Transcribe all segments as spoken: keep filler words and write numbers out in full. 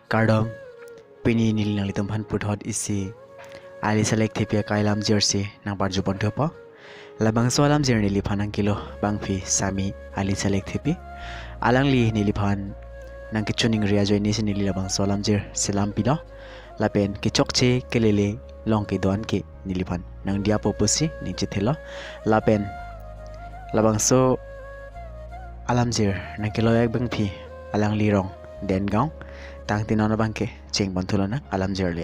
Kardom, pini neli nanglitumphan puthot isi Alisa Lekthepi akai alamjir si nangparju ponthupo. Labangso alamjir neliphan nangkelo bangpi Sami Alisa Lekthepi. Alangli neliphan nangkechiningri ajoine si neli labangso alamjir selam pilo. Lapen kechokche kelele along kedo-an ke neliphan nangdiyapo pusi ning chethelo. Lapen labangso alamjir nangkelo ek bangpi alangli rong Dengaon, tangte non abangke cheng ponthulonang alamjir le.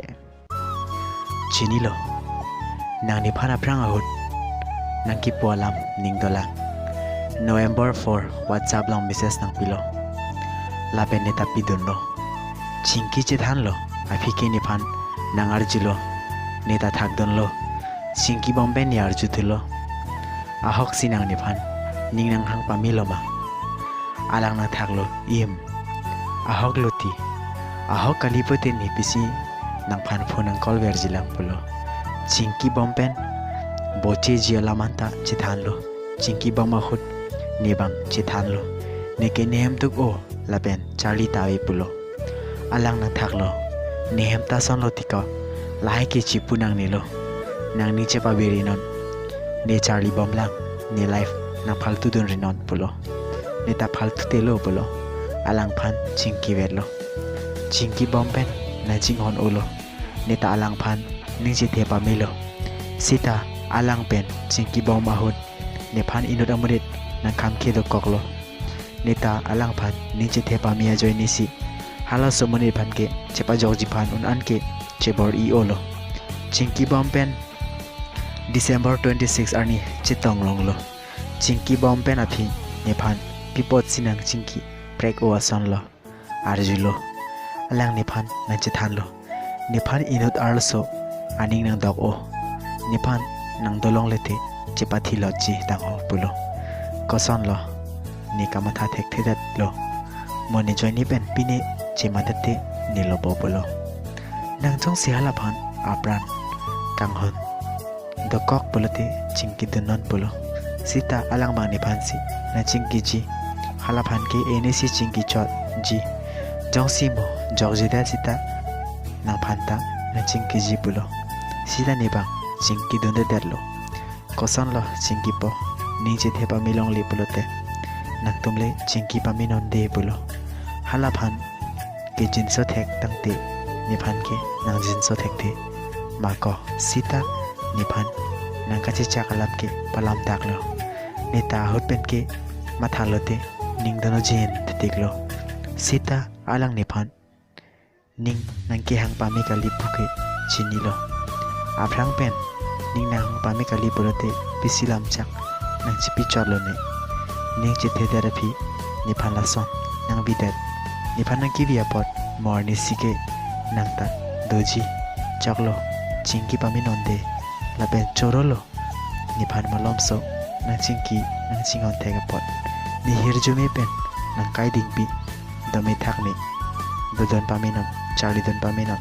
Chinilo, nangnephan aphrang ahut nangkipu alam ning dolang. November four WhatsApp along message nangpilo. Lapen neta pidunlo. Chingki chethanlo, aphi ke nephan nangarjulo. Neta thakdunlo. Chingkibom pen ne arjuthulo. Ahok si nangnephan ning nanghang pamelo ma? Alang nangthaklo, im. Ahok lo ti. Ahok kali pute ne pisi nangphan phone nang call verjilang pulo. Chingkibom pen bocheji alam anta chethanlo. Chingkibom ahut ne bang chethanlo. Neke nehem tuk o lapen charli ta ave pulo. Alang nangthaklo. Nehem ta asonlo tiko. Lahai ke chipu nangnelo. Nangning chepabirinon. Ne charlibomlang. Ne life nangphaltudunrinon pulo. Neta phaltutelo pulo. Alangphan chingkivetlo. Chingkibom pen nangchinghon-olo. Neta alangphan ning chethe pamelo. Sita alang pen chingkibom ahut nephan inut amonit nangkhamkhe dokoklo. Neta alangphan ning chethe pame ajoine si halaso amonit aphan ke chepajokji aphan un-an ke chebor-i-olo. Chingkibom pen December twenty-six arni chetong longlo. Chingkibom pen aphi nephan pi apotsi nangchingki prek-o asonlo. Arjulo. Alang nephan nangchethanlo. Nephan inut arloso aning nangdok-o. Nephan nangdolongle te chepathilotji tangho pulo. Kosonlo. Ne kamatha thekthedetlo. Mo ne ajoine pen pine chematha te ne lopo pulo. Nang jongsi halaphan apran kanghon dokok pulote chingkidunnon pulo. Sita alang bang nephansi nangchingkiji. Halaphan ke ene si chingkichotji. Jongsi mo jokjedet sita nangphan ta nangchingkiji pulo. Sita ne bang chingkidundedetlo. Kosonlo chingkipo, ning chethe pame longle pulote. Nangtumle chingki pamenonde pulo. Halaphan ke jinso thek tangte nephan ke nangjinso thekthe. Mako sita nephan nangkachechak alam ke palamtaklo. Neta ahut pen ke mathalote ning dono jin thetiklo. Sita alang nephan ning nangkehang pame kali puke chinilo. Aphrang pen ning nanghang pame kali pulote pisi lamchak nangchipichotlo ne. Ning chethedet aphi nephan lason nangbidet. Nephan nangkebi apot mo arnisi ke nang ta doji. Choklo, chingki pamenonde. Lapen chorolo. Nephan malomso nangchingki nangchinghon thek apot. Ne hirjume pen nangkai dingpi. Dome thakme. Dodon pamenon, charlidun pamenon.